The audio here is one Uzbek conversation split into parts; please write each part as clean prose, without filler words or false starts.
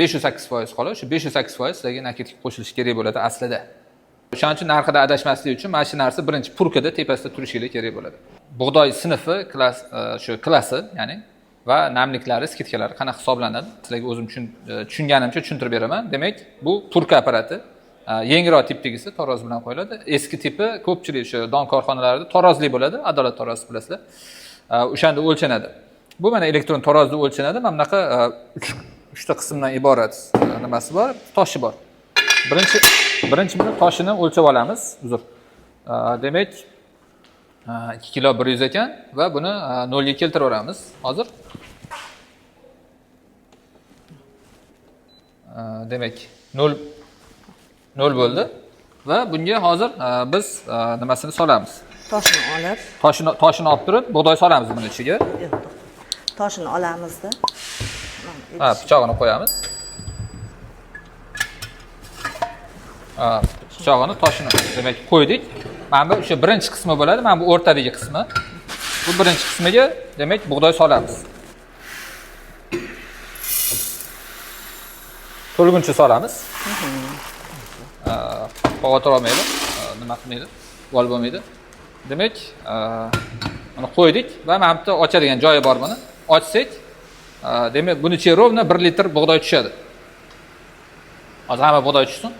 5,8% qoladi. Shu 5,8% sizlarga накидка qo'shilishi kerak bo'ladi aslida. O'shaning uchun narxida adashmaslik uchun mana shu narsa birinchi purkada tepasida turishingiz kerak bo'ladi. Bug'doy sinfi, klass, shu klassi, ya'ni va namliklari, скидка lari qanaqa hisoblanadi? Sizlarga o'zim tushunganimcha tushuntirib beraman. Demak, bu purka apparati. Yangiroq tipdagisi tarozi bilan qo'yiladi. Eski tipi ko'pchilik o'sha don korxonalarida tarozli bo'ladi, adolat tarozisi bilasizlar. O'shanda o'lchanadi. Bu mana elektron tarozida o'lchanadi. Mana bunaqa uchta qismdan iborat nimasi bor, toshi bor. Birinchi buni toshini o'lchab olamiz. Uzr. Demak, 2 kilo 100 ekan va buni nolga keltiraveramiz hozir. Demak, 0 bo'ldi va bunga hozir biz nimasini solamiz? Toshini olib, Toshini olib turib, bug'doy solamiz buni ichiga. Yo'q, toshini olamizda. Ha, pichog'ini qo'yamiz. Ha, pichog'ini, toshini demak qo'ydik. Mana bu o'sha birinchi qismi bo'ladi, mana bu o'rtadagi qismi. Bu birinchi qismiga demak bug'doy solamiz. To'lguncha solamiz. Xavotir olmaydi, nima qilmaydi, gol bo'lmaydi. Demak, buni qo'ydik va mana bu yerda ochadigan joyi bor buni. Ochsak, demak, buni ichiga ровно 1 litr bug'doy tushadi. Hozir hamma bug'doy tushsin.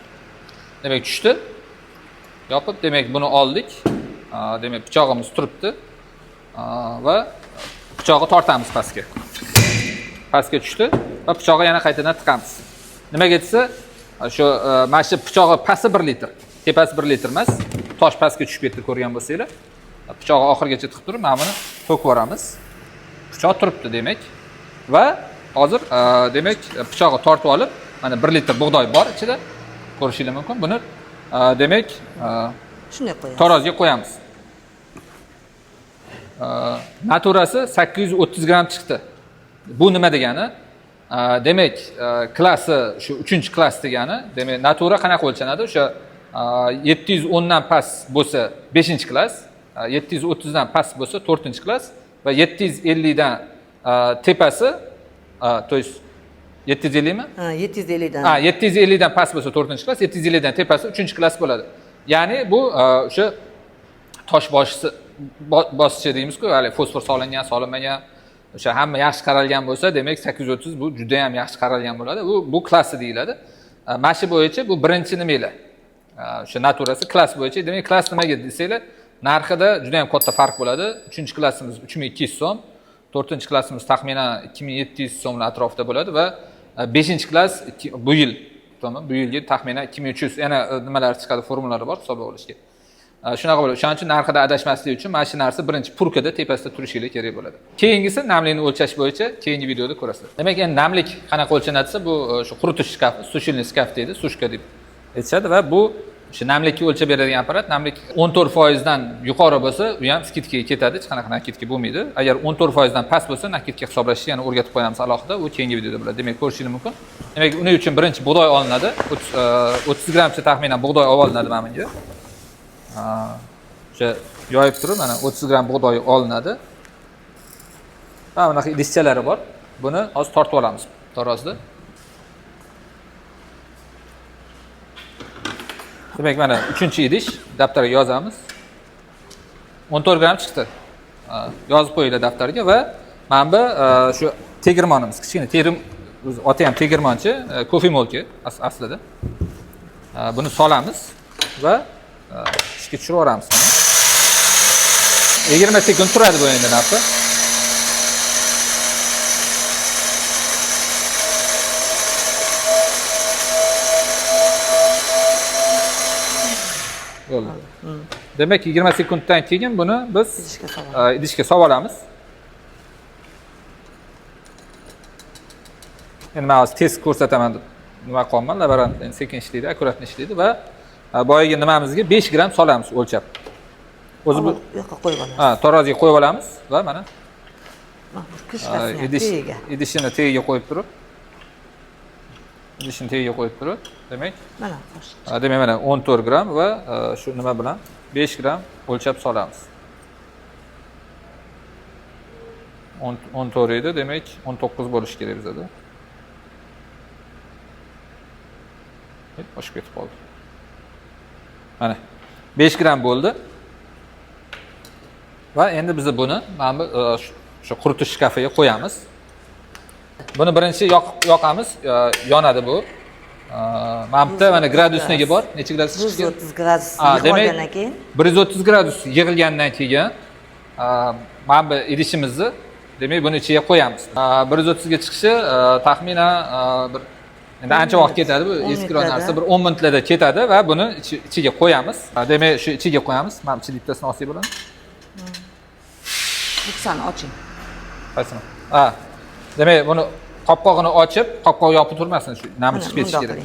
Demak, tushdi. Yopib, demak, buni oldik. Demak, pichog'imiz turibdi. Va pichog'i tortamiz pastga. Pastga tushdi va pichog'i yana qaytadan tiqamiz. Nimaga desa, shu mana shu pichog'i pasti 1 litr, tepasi 1 litr emas. Tosh pastga tushib ketdi, ko'rgan bo'lsanglar. Pichog'i oxirigacha tiqib turib, mana buni to'kib yuboramiz. Pichoq turibdi demak. Va hozir demak pichog'i tortib olib, mana 1 litr bug'doy bor ichida. Ko'rishingiz mumkin. Buni demak, shunday qo'yamiz. Taroziga qo'yamiz. Naturasi 830 gramm chiqdi. Bu nima degani? Demak, klassi shu 3-klass degani. Demak, natura qanaqa o'lchanadi? O'sha 710 dan past bo'lsa 5-klass, 730 dan past bo'lsa 4-klass va 750 dan tepasi, то есть 750 mi? Ha, 750 dan. Ha, 750 dan past bo'lsa 4-klass, 750 dan tepasi 3-klass bo'ladi. Ya'ni bu o'sha tosh boshicha deymiz-ku, hali fosfor solingan, solinmagan, o'sha hamma yaxshi qaralgan bo'lsa, demak 830 bu juda ham yaxshi qaralgan bo'ladi. Bu klassi deyiladi. Mana shu bo'yicha bu birinchi nimalar? O'sha naturasi klass bo'yicha. Demak, klass nimaga desanglar, narxida juda ham katta farq bo'ladi. 3-klassimiz 3200 so'm, 4-klassimiz taxminan 2700 so'mlar atrofida bo'ladi va 5-klass bu yil, tamam, bu yilgi taxminan 2300, yana nimalar chiqadi, formulari bor hisoblab olishga. Shunaqa bo'ladi. O'shaning uchun narxida adashmaslik uchun mana shu narsa birinchi purkada tepasida turishingiz kerak bo'ladi. Keyingisi namlikni o'lchash bo'yicha keyingi videoda ko'rasizlar. Demak, endi namlik qanaqa o'lchanadi desa, bu shu quritish shkafi, sushilniy shkaf deydi, sushka deb aytishadi va bu o'sha namlikka o'lchab beradigan apparat. Namlik 14% dan yuqori bo'lsa, u ham скидка ga ketadi, hech qanaqa накидка bo'lmaydi. Agar 14% dan past bo'lsa, накидка hisoblashni yana o'rgatib qo'yamiz alohida, u keyingi videoda bo'ladi. Demak, ko'rishingiz mumkin. Demak, uning uchun birinchi bug'doy olinadi. 30 grammcha taxminan bug'doy olib olinadi mana bunga. O'sha yoyib turib, mana 30 gramm bug'doy olinadi. Ha, bunaqa idishchalari bor. Buni hozir tortib olamiz tarozida. Demak, mana 3-idish daftarga yozamiz. 14 gramm chiqdi. Yozib qo'yinglar daftarga va mana bu shu tegirmonimiz, kichkina terim, o'zi oti ham tegirmonchi, kofemolka aslida. Buni solamiz va ishga tushirib yuboramiz. 20 sekund turadi bu endi narsa. Bo'ldi. Demak, 20 sekunddan keyin buni biz idishga solamiz. Idishga solib olamiz. Endi men hozir tez ko'rsataman deb nima qilyapman, laborant endi sekin ishlaydi, akkuratni ishlaydi va boyagi nimamizga 5 gramm solamiz o'lchab. O'zi bu Bu yoqqa qo'yib olamiz. Ha, taroziga qo'yib olamiz va mana Krishkasini ham tagiga. Idishini tagiga qo'yib turib. Idishini tagiga qo'yib turib, demak, Mana qo'sh. Demak, mana 14 gramm va shu nima bilan 5 gramm o'lchab solamiz. 14 edi, demak 19 bo'lishi kerak bizada. Oshib ketib qoldi. Mana 5 gramm bo'ldi. Va endi biz buni mana bu shu quritish shkafiga qo'yamiz. Buni birinchi yoqamiz, yonadi bu. Mana bu yerda mana gradusnigi bor. Necha gradus chiqdi? 130 gradus yig'ilgandan keyin 130 gradus yig'ilgandan keyin mana bu idishimizni demak buni ichiga qo'yamiz. 130 ga chiqishi taxminan bir endi ancha vaqt ketadi bu eskiroq narsa, bir 10 minutlarda ketadi va buni ichiga qo'yamiz. Demak shu ichiga qo'yamiz. Mana bu bittasini olsak bo'ladi. Buksani oching. Qaysini? Ha. Demak buni qopqog'ini ochib, qopqoq yopib turmasin, shu nami chiqib ketishi kerak.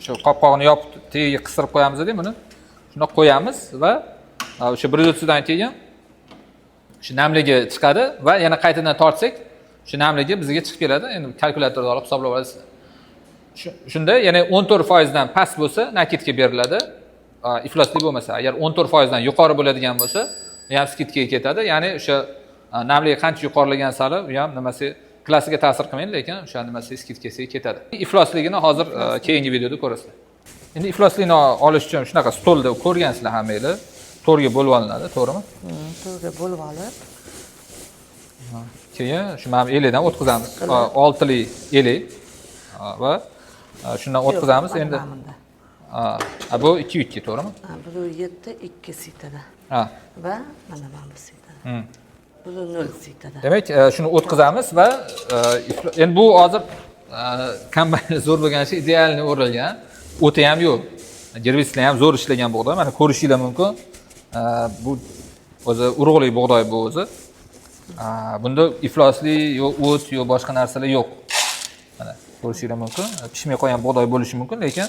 Shu qopqog'ini yopib tagiga qistirib qo'yamiz deb buni. Shuni qo'yamiz va o'sha 130 dan keyin shu namligi chiqadi va yana qaytadan tortsak, shu namligi bizga chiqib keladi. Endi kalkulyatorda olib hisoblab olasizlar. Shunda yana 14% dan past bo'lsa nakitga beriladi. Ifloslik bo'lmasa, agar 14% dan yuqori bo'ladigan bo'lsa, u ham skidkaga ketadi. Ya'ni o'sha namligi qancha yuqorilagan sari u ham nimasi klassiga ta'sir qilmaydi, lekin o'sha nimasi skidkasiga ketadi. Iflosligini hozir keyingi videoda ko'rasizlar. Endi ifloslikni olish uchun shunaqa stolda ko'rgansizlar hammanglar. To'rga bo'lib olinadi, to'g'rimi? To'rga bo'lib olib. Keyin shu mana bu elakdan o'tkazamiz. 6li elak va shundan o'tkazamiz endi. Bu 2-2, to'g'rimi? Bu 7 2 sitada. Ha. Va mana bu sitada. Bu 0 sitada. Demak, shuni o'tkazamiz va endi bu hozir kombayn zo'r bo'lgani uchun idealni o'rilgan. O'ti ham yo'q. Gerbitsidlar ham zo'r ishlagan bug'doy. Mana ko'rishinglar mumkin. Bu o'zi urug'li bug'doy bu o'zi. Bunda iflosli yo'q, o't yo'q, boshqa narsalar yo'q. Mana ko'rishinglar mumkin. Pishmay qolgan bug'doy bo'lishi mumkin, lekin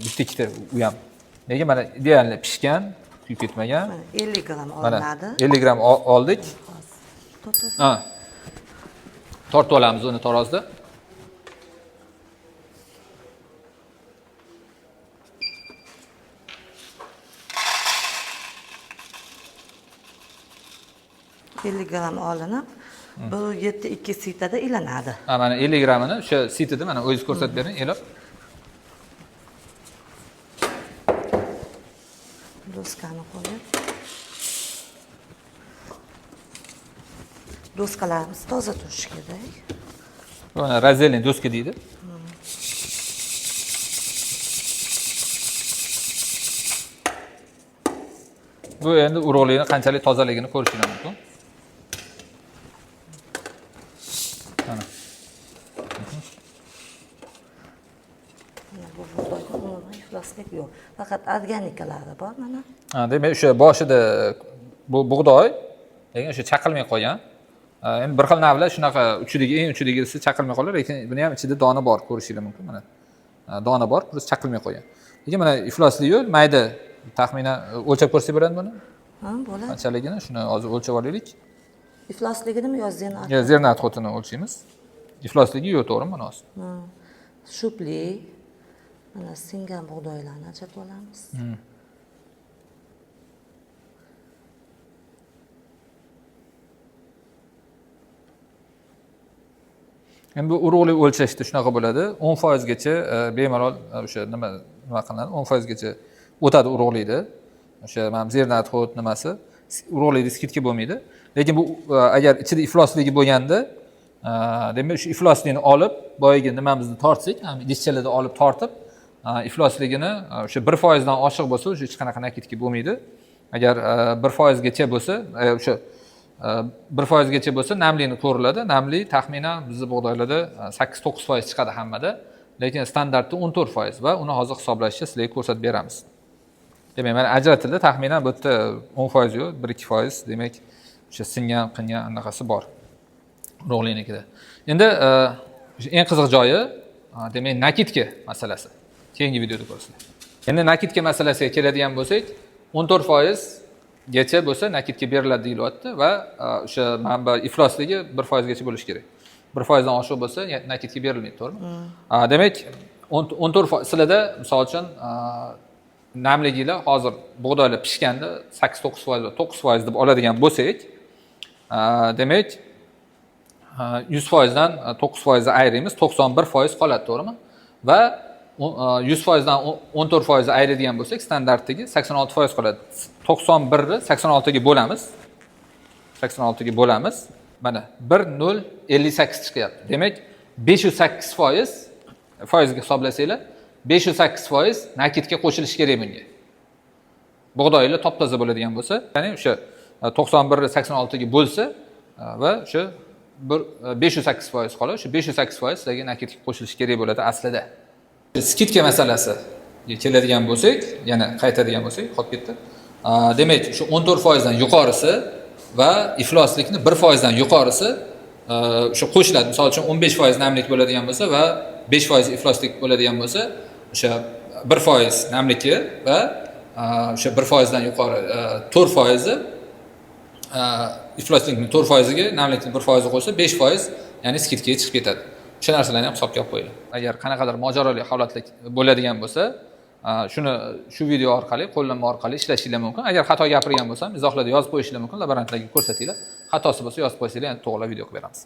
bitta ikkita u ham. Lekin mana idealni pishgan, kuyib ketmagan. Mana 50 gramm olinadi. 50 gramm oldik. Ha. Tortib olamiz uni tarozida. 50 gramm olinib, bu 7-2 sitada ilanadi. Ha, mana 50 grammini o'sha sitada mana o'zingiz ko'rsatib bering, elab. Doskani qo'yib. Doskalarimiz toza turishi kerak. Mana razelniy doska deydi. Bu endi urug'likni qanchalik tozaligini ko'rishingiz mumkin. Mana. Mana bu bug'doyda umuman ifloslik yo'q. Faqat organikalari bor mana. Ha, demak o'sha boshida bu bug'doy, lekin o'sha chaqilmay qolgan. Endi bir xil navlar shunaqa uchidagi, eng uchidagisi chaqilmay qoladi, lekin buni ham ichida dona bor, ko'rishingiz mumkin mana. Dona bor, biz chaqilmay qolgan. Lekin mana iflosli yo'l, mayda taxminan o'lchab ko'rsak bo'ladi buni. Ha, bo'ladi. Qanchaligini shuni hozir o'lchab olaylik. Iflosligini yo zerni? Yo, zerni отходini o'lchaymiz. Iflosligi yo'q, to'g'rimi buni hozir? Ha. Shupli. Mana singan bug'doylarni ajratib olamiz. Endi bu urug'lik o'lchashda shunaqa bo'ladi. 10% gacha bemalol o'sha nima qilinadi? 10% gacha o'tadi urug'likda. O'sha mana zerni отход nimasi urug'likda skidka bo'lmaydi. Lekin bu agar ichida iflosligi bo'lganda, demak shu ifloslikni olib, boyagi nimamizni tortsak, ham idishchalarda olib tortib, iflosligini o'sha 1% dan oshiq bo'lsa, o'sha hech qanaqa nakitga bo'lmaydi. Agar 1% gacha bo'lsa, o'sha 1% gacha bo'lsa namlikni ko'riladi. Namlik taxminan bizning bug'doylarda 8-9% chiqadi hammada, lekin standartda 14% va uni hozir hisoblashni sizlarga ko'rsatib beramiz. Demak, mana ajratildi, taxminan bu yerda 10% yo'q, 1-2%, demak o'sha singan, qingan anaqasi bor urug'liknikida. Endi eng qiziq joyi, demak, nakitga masalasi. Keyingi videoda ko'rasizlar. Endi nakitga masalasiga keladigan bo'lsak, 14% gacha bo'lsa nakitga beriladi deyilyapti va o'sha mana bu iflosligi 1% gacha bo'lishi kerak. 1% dan oshiq bo'lsa nakitga berilmaydi, to'g'rimi? Demak, 14% sizlarda misol uchun namliginglar hozir bug'doylar pishganda 8-9% va 9% deb oladigan bo'lsak, demak 100% dan 9% ayiramiz, 91% qoladi, to'g'rimi? Va 100%dan 14% ayiradigan bo'lsak, standartdagi 86% qoladi. 91ni 86ga bo'lamiz, 86ga bo'lamiz, mana 1,058 chiqyapti. Demak, 508%, foizga hisoblasanglar, 508% накидка qo'shilishi kerak bunga, bug'doylar top toza bo'ladigan bo'lsa. Ya'ni o'sha 91ni 86ga bo'lsa va o'sha bir 508% qoladi. O'sha 508% sizlarga накидка qo'shilishi kerak bo'ladi aslida. Скидка masalasi keladigan bo'lsak, yana qaytadigan bo'lsak, qolib ketdi. Demak, shu 14%dan yuqorisi va ifloslikni 1%dan yuqorisi o'sha qo'shiladi. Misol uchun, 15% namlik bo'ladigan bo'lsa va 5% ifloslik bo'ladigan bo'lsa, o'sha 1% namligi va o'sha 1%dan yuqori 4%i, ifloslikni 4%iga namlikni 1%i qo'shsa, 5%, ya'ni скидка ga chiqib ketadi. O'sha narsalarni ham hisobga olib qo'yinglar. Agar qanaqadir mojaroli holatlar bo'ladigan bo'lsa, shuni shu video orqali, qo'llanma orqali ishlashinglar mumkin. Agar xato gapirgan bo'lsam, izohlarda yozib qo'yishinglar mumkin. Laborantlarga ko'rsatinglar, xatosi bo'lsa, yozib qo'ysanglar, yana to'g'irlab video qilib beramiz.